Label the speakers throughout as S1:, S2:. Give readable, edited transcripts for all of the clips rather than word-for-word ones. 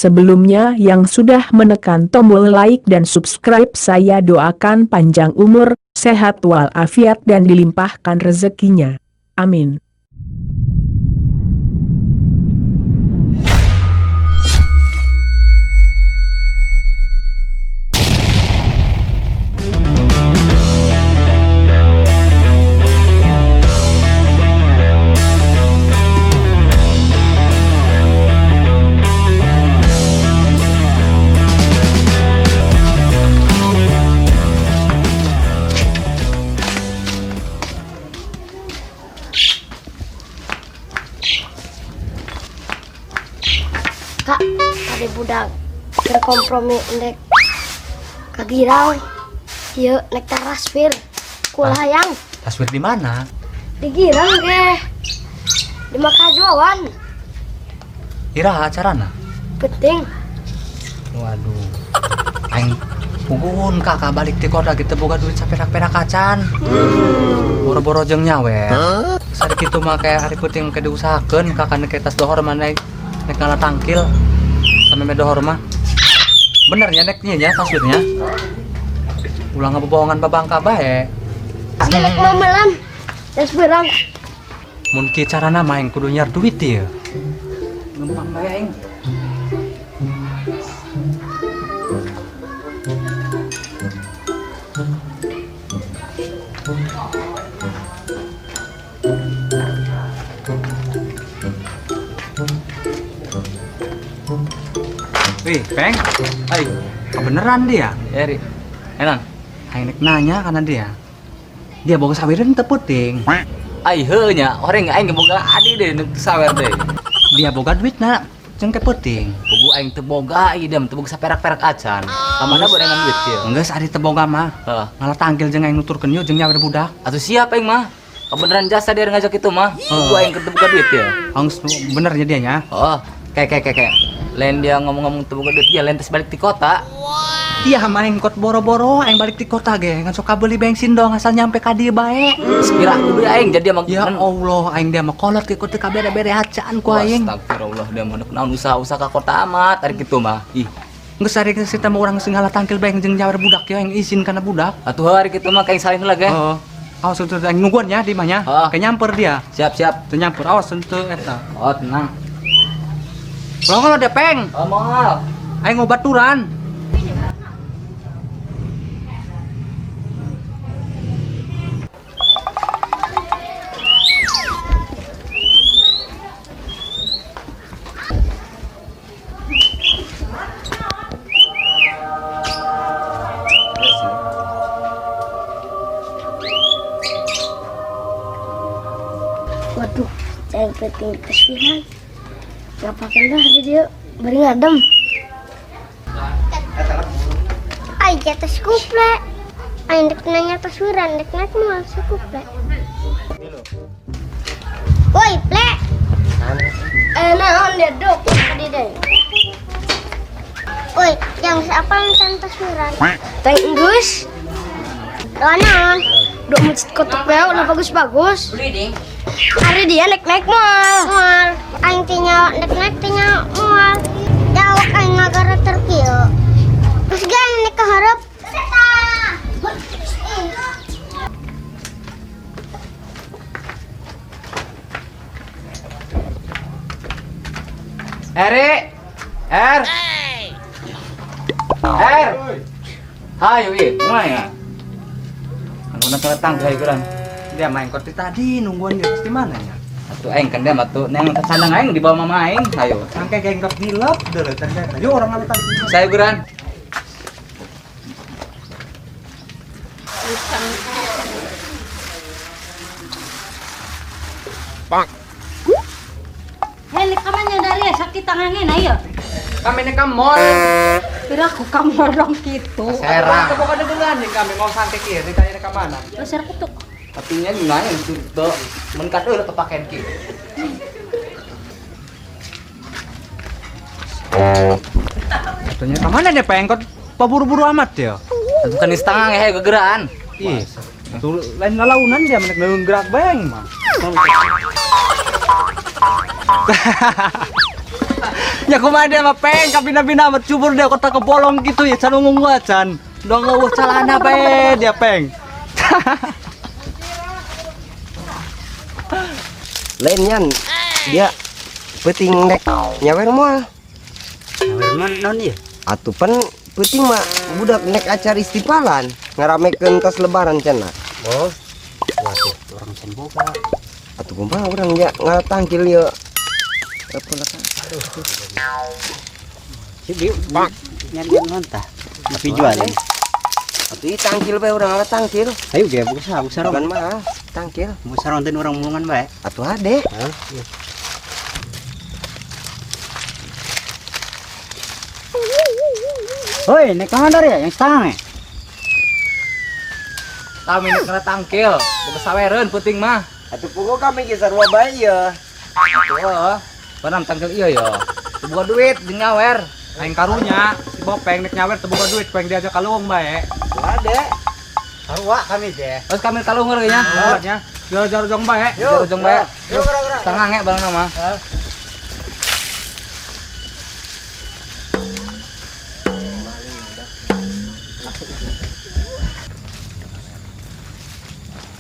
S1: Sebelumnya yang sudah menekan tombol like dan subscribe saya doakan panjang umur, sehat walafiat dan dilimpahkan rezekinya. Amin.
S2: Kak, tadi budak berkompromi ndek kagirau. Ieu nek transfer kula hayang
S3: Taswir di mana?
S2: di Girang ge. Di Makajuawan.
S3: Iraha acarana?
S2: Penting.
S3: Waduh. Aing puguhun kakak balik di kota gitu boga duit saperak-perak acan. Boro-boro jeung nyawer. Sari kitu mah kayak hari penting ke diusahakeun kakak nek tas dohor mah naik nek ngala tangkil sampe me dohor mah. Bener nya nek nya taswirnya. Ulah ngebohongan babangka bae.
S2: Nek mamelan. Transferan.
S3: Mun kieu carana mah aing kudu nyiar duit ieu. Numpang bae aing. Wih, Peng.
S4: Ai,
S3: Kebeneran dia.
S4: Eri. Enan.
S3: Aing nek nanya karena dia. Dia boga sawireun teu peuting.
S4: Ai heuh nya, orang aing boga adi deh nu sawer deh.
S3: Dia boga duitna jeung ke peuting.
S4: Pugu aing teu boga ieu dem, teu boga saperak-perak acan. Ka mana borengan duit kieu?
S3: Geus ari teu boga mah.
S4: Heeh.
S3: Ngalah tangkil jeung aing nuturkeun yeuh jeung nyawer budak.
S4: Atuh siap aing mah. Kebeneran jasa dia ngajak itu mah. Pugu aing teu boga duit ya.
S3: Anggus bener nya dia nya.
S4: Oh, kayak kayak kayak kayak. Lain dia ngomong-ngomong teu boga duit dia lain tes balik di kota.
S3: Iya mah aing kot boro-boro aing balik di kota ge ngan sok kabeli bensin dong asal nyampe ka dieu bae.
S4: Sekira kudu aing jadi mah
S3: Ya Allah, aing dia mah kolot ke kota kabere-bere acan ku aing.
S4: Astagfirullah dia mah naon usaha-usaha ka kota amat ari kitu mah. Ih,
S3: Geus ari geus kita mah urang geus ngalah tangkil bae jeung nyawer budak ya aing izin kana budak.
S4: Atuh heuh ari kitu mah kayak salin heula ge.
S3: Heeh. Awas teu aing nungguan nya di mah nya.
S4: Heeh.
S3: Kayak nyamper dia.
S4: Siap, siap.
S3: Teu nyamper awas teu eta.
S4: Oh, tenang.
S3: Ulah kalau dia peng.
S4: Oh, moal.
S3: Aing ngobaturan.
S2: Waduh, saya penting transferan. Ngapain dah di dia bari ngadem.
S5: Ay, jatuh sekuple. Ay, ndek nanya taswiran, ndek naik mau sekuple. Woi, ple.
S2: Naon dia dok tadi deh.
S5: Woi, yang siapa nonton taswiran?
S2: Teh geus.
S5: Doa naon?
S2: Dok masjid kotak bae ulah bagus-bagus. Hari dia naik-naik moal.
S5: Mual. Aing teh nyawa ndek naik teh nyawa mual. Jawab aing ngagara terkieu. Terus ge aing nek keharap.
S4: Eri. Er. Er. Hayu ieu, kumaha ya? Anu na tangga hayu kurang.
S3: Dia main kot tadi nungguan dia di mana ya?
S4: Atuh aing kan dia mah tuh neng sandang aing di bawah mama aing, hayu.
S3: Sampai geng kot nilep deh ternyata. Yo orang ngalah tangkil.
S4: Saya kurang.
S6: Hei, kamannya dari sakit tangannya na ya?
S3: Kami nek ka mall.
S6: Kira aku kamu orang gitu.
S4: Serang.
S3: Pokoknya dengan nih kami mau sangke kieu ditanya ka mana.
S6: Terus aku tuh.
S4: Tapi nya nanya itu tuh mun kadeul kepakean kieu.
S3: Katanya ka mana deh pengkot paburu-buru amat ya.
S4: Atuh kan setengah ngehe gegeraan.
S3: Ih, tuh lain lalaunan dia menek gerak bae mah. Ya kumaha dia mah peng kabina-bina amat cubur dia kota kebolong gitu ya can umum gua can. Dong eueuh calana bae dia peng.
S7: Lain nyan dia peuting nek nyawer moal.
S8: Nyawer mah naon ieu?
S7: Atuh pan peuting mah budak nek acara istipalan ngaramekeun tas lebaran cenah.
S8: Oh. Waduh, urang can boga.
S7: Atuh kumaha urang nya ngalatangkil ieu. Apa lah?
S8: Si dieu nyan-nyan naon tah? Tapi jualin.
S7: Atuh ieu tangkil bae urang ngalah tangkil.
S8: Ayo ge buka sarong sarong.
S7: Bukan mah tangkil.
S8: Buka sarong teh urang mulungan bae.
S7: Atuh ade.
S8: Heuh. Hoi, nek kamar ya yang setengah nih.
S3: Kami nek kena tangkil, boga sawereun peuting mah.
S7: Atuh puguh kami ge sarua bae ieu.
S3: Atuh, panam tangkil ieu ya. Teu boga duit jeung nyawer. Aing karunya si Bopeng nek nyawer teu boga duit, peng diajak ka leuweung bae.
S7: Atuh ade.
S8: Sarua kami teh.
S3: Terus kami ka leuweung nya. Nya. Jor-jor bae. Jor-jor bae. Setengah nge barang mah.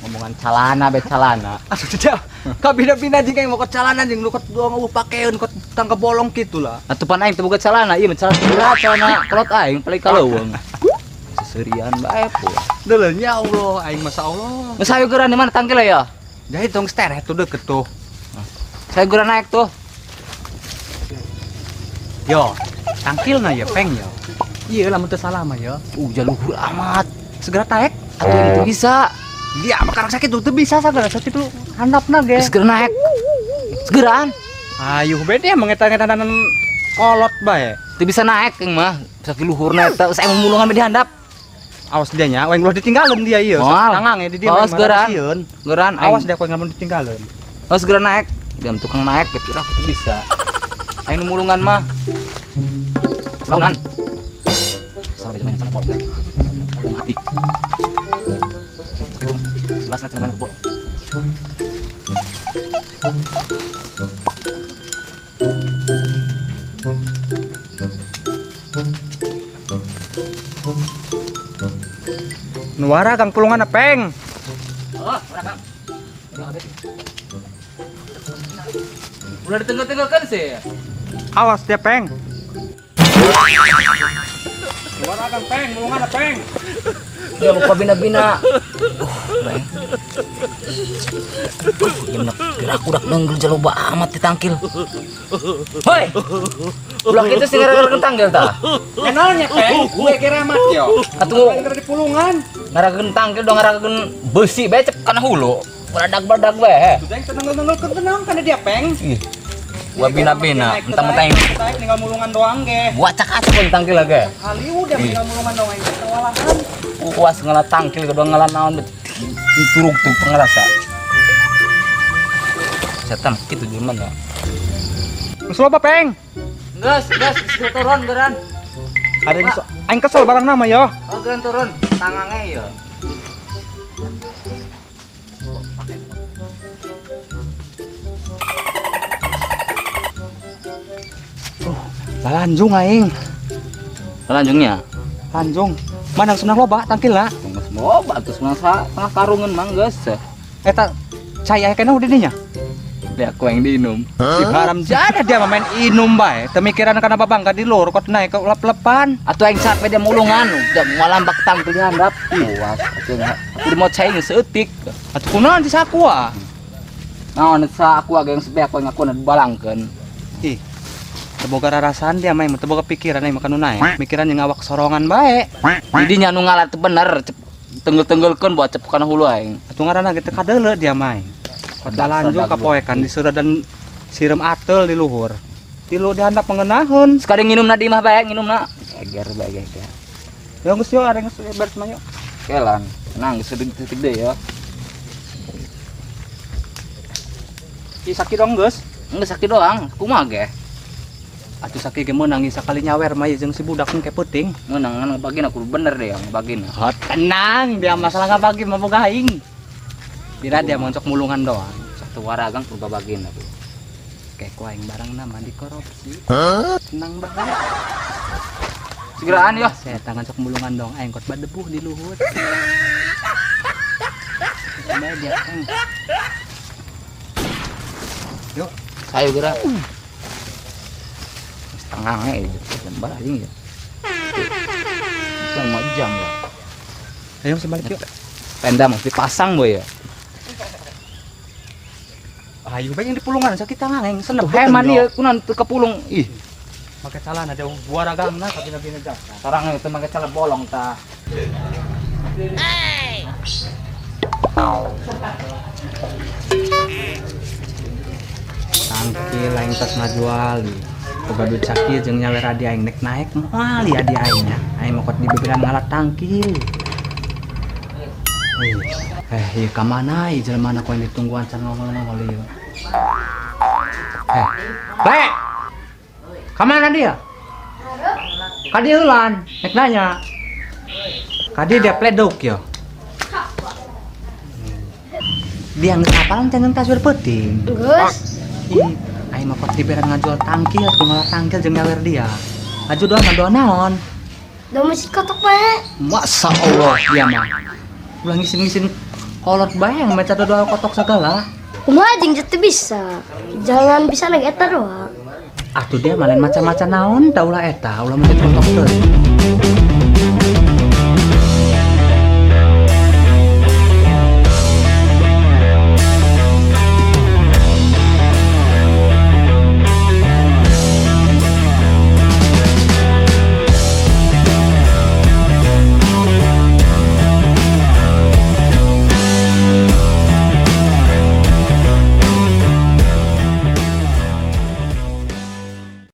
S3: Ngomongan calana be calana. Aduh tidak. Kabina-bina jeung aing mau ke calana jeung nu kot doang eueuh pakeun kot tangke bolong kitu lah. Atuh pan aing teu boga calana, ieu mah calana berat calana kolot aing paling ka leuweung. Seserian bae po. Deuleuh nya Allah, aing masa Allah. Geus hayu geuran di mana tangkil ya? Jadi tong stereh tuh deket tuh. Saya geuran naik tuh. Yo, tangkilna ya peng yo. Iya lamun teu salah mah yo. Jaluhur amat. Segera taek atuh itu bisa. Dia mah karang sakit tuh bisa sagala sakit tuh handapna ge. Segera naik. Segeraan. Ayuh be dia mengetan-ngetanan kolot bae. Teu bisa naik yang mah. Sakit luhurna eta saya mulungan di handap. Awas dia nya, aing ulah ditinggalin dia ieu. Tangang di dia. Awas geran. Geran awas dia kowe ngamun ditinggalin. Awas segera naik. Dia tukang naik kira aku bisa. Aing nu mulungan mah. Mulungan. Sampai main sama mati. Sebelas nanti main kebo. Nuara kang pulungan peng. Oh, ora kang. Udah ditengkel-tengkelkan sih. Awas dia peng. Nuara kang peng, mulungan peng. Ya lupa bina-bina. Bang. Gerak udah nenggel jaloba amat ditangkil. Hoi. Ulah kitu sih gara-gara tangkil tah. Kenalnya peng, gue kira amat yo. Atuh gara di pulungan. Ngarageun tangkil dong ngarageun besi bae cep kana hulu. Beradak-beradak bae. Tuh yang tenang-tenang tenang kana dia peng. Ih. Gua bina-bina, mentang-mentang tinggal mulungan doang ge. Gua cak acak tangkil ge. Kali udah tinggal mulungan doang ge kewalahan. Puas ngalah tangkil kedua ngalah naon turuk tuh pengerasa. Setan kitu jelema ya. Geus loba peng. Geus, geus turun geran. Ada yang aing kesel barang nama yo. Oh geran turun, tangange yo. Lanjung aing. Lanjungnya? Lanjung. Mana senang loba tangkil lah. Geus loba atuh setengah karungan mah geus. Eta cai aya keneh udah dinya. Dia aku yang diinum. Si haram jada dia mah main inum bae. Temikiran kana babangka di lur kot naik ke lep-lepan. Atuh aing sampe dia mulungan, udah malambak tangkil di handap. Puas atuh aku mau cai geus seutik. Atuh kunaon di saku ah. Naon sa aku ge yang sepe aku ngaku balangkeun. Ih. Teboga rarasaan dia main, teboga pikiran aing makan nu naek. Mikiran yang awak sorongan bae. Jadi nya nu ngalah teu bener, tenggel-tenggelkeun buat cep kana hulu aing. Atuh ngaranna ge teu kadeuleu dia main. Kota lanjut kapoekan diseureud dan sireum ateul di luhur. Tilu dihandap mengenaheun. Sekali nginumna di imah bae, nginumna. Geger bae geger. Ya geus yo ada geus beres mah yo. Kelan, tenang geus detik deui yo. Ih sakit dong geus. Geus sakit doang, kumaha ge? Atuh sakit ge meunang sakali nyawer mah jeung si budak engke peuting. Meunang ngan ngabagina kudu bener deh yang ngabagina. Hot tenang dia masalah ngabagi mah boga aing. Bila dia moncok mulungan doang. Satu waragang kudu babagina tuh. Kayak ku aing barang nama dikorupsi. Senang banget.
S4: Segeraan ya.
S3: Saya tangan sok mulungan dong aing kot badebuh di luhur. Bae dia aing.
S4: Yuk, saya gerak. Setengah eh jam berapa anjing ya? Setengah jam lah.
S3: Ayo sebalik yuk.
S4: Tenda mesti pasang boy ya.
S3: Ayo bae yang di pulungan sakit tangan aing senep
S4: Heman ieu kunan teu kepulung. Ih,
S3: Make celana ada buah ragangna kabina-bina jasa.
S4: sarang itu make celana bolong tah.
S3: Tangkil aing tos ngajual. Boga duit sakieu jeung nyawer adi aing nek naek moal ya adi aing nya. Aing mah kot di beberan ngalah tangkil. Eh, ieu ka mana ieu jelema na ku aing ditungguan can ngomong-ngomong ieu. Eh, Le. Ka mana dia? Ka dieu heulan, nek nanya. Ka dieu dia pledok yo. Dia geus hafalan can jeung taswir peuting.
S2: Geus.
S3: Ih, aing mah kot diberan ngajual tangkil, tuh ngalah tangkil jeung nyawer dia. Ngaju doa doa naon?
S2: Da masih kotok bae.
S3: Masa Allah dia mah. Ulah ngisin-ngisin kolot bae yang maca doa kotok segala.
S2: Kumaha jeung teu bisa. Jangan bisa nag eta doang.
S3: Atuh dia mah lain maca-maca naon tah ulah eta, ulah masjid kotok teuing.